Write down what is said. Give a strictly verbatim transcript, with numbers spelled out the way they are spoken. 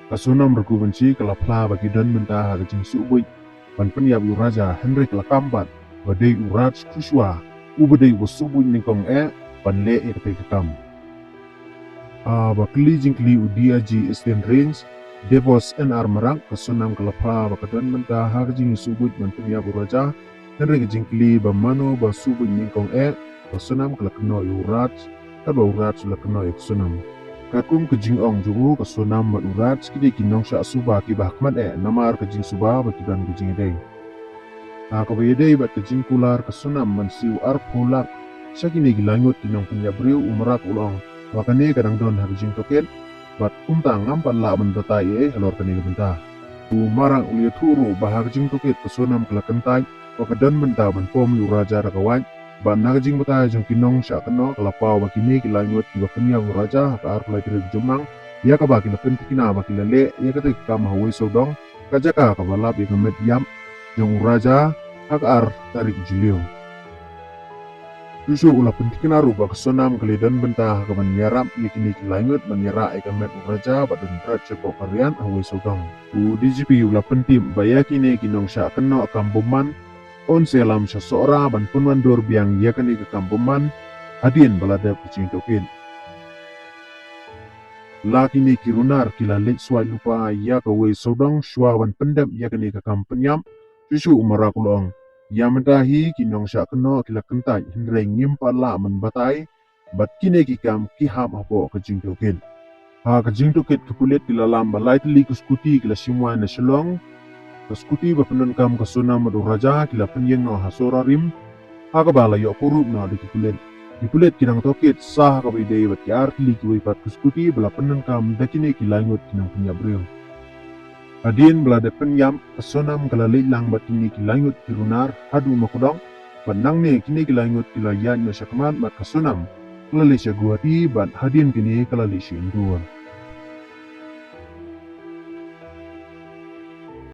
Ka Sonam Raghuvanshi ka la phla ba ki don bynta ha ka jingsuhbuit ban pynïap ïa u Raja, hynrei ka la kam pat ba dei u Raj Kushwaha uba dei uba suhbuit nyngkong eh ban leh ïa katei ka kam. Ah, ba kylli jingkylli u D I G Eastern Range, Devos N R Marak, ka Sonam ka la phla ba ka don bynta ha ka jingsuhbuit ban pynïap u Raja, hynrei ka jingkylli ba mano ba suhbuit nyngkong eh, ka Sonam ka la kynnoh ïa u Raj, katba u Raj u la kynnoh ïa ka Sonam. Katkum ka jingong jong u, ka Sonam bad u Raj ki dei ki nongshah suba kiba hakhmat eh namar ka jingsuba ba ki don ka jingïadei. Ha kaba ïadei bad ka jingkular ka Sonam ban siew arphew lak sha kine ki laingut ki nongpynïap briew, u Marak u la ong ba kane ka dang don ha ka jingtohkit bad kumta ngam pat lah ban batai ei ei halor kane ka bynta. U Marak u la ïathuh ruh ba ha ka jingtohkit ka Sonam ka la kyntait ba ka don bynta ban pom ïa u Raja da ka wait, bad na ka jingbatai jong ki nongshah kynnoh ka la paw ba kine ki laingut kiba pynïap u Raja ha ka arphew lai tarik Jymmang, ïa kaba ki la pynthikna ba ki la leh ïa katei ka kam ha Wei Sawdong, ka jaka kaba lap ïa ka met ïap jong u Raja ha ka ar tarik Jylliew. Shuh shuh u la pynthikna ruh ba ka Sonam ka la don bynta ha kaban ïarap ïa kine ki laingut ban ïarah ïa ka met u Raja bad don bret shapoh ka riat ha Wei Sawdong. U D G P u la pyntip ba ïa kine ki nongshah kynnoh kam bymman yn sa ïalam sha Sohra ban pynwandur biang ïa kane ka kam bymman hadien ba la dep ka jingtohkit. La kine ki runar ki la leit suwaid lypa ïa ka Wei Sawdong shuwa ban pyndep ïa kane ka kam pynïap. Shuh shuh u Marak u la ong, ïa mynta hi ki nongshah kynnoh ki la kyntait, hynrei ngim pat lah ban batai bad kine ki kam ki hap hapoh ka jingtohkit. Ha ka jingtohkit ki pulit ki la lam ba lai tylli ki skuti ki la shim wai na Shillong. Ka skuti ba pyndonkam ka Sonam bad u Raja ki la pynïeng noh ha Sohra Rim, ha kaba la ïoh kurup noh da ki pulit. Ki pulit ki dang tohkit sa ha kaba ïadei bad ki ar tylli kiwei pat ki skuti ba la pyndonkam da kine ki laingut ki nongpynïap briew. Hadien ba la dep pynïap, ka Sonam ka la leit lang bad kine ki laingut ki runar haduh Mawkdong, bad nangne kine ki laingut ki la ïaid noh shakhmat bad ka Sonam ka la leit sha Guwahati bad hadien kane ka la leit sha Indore.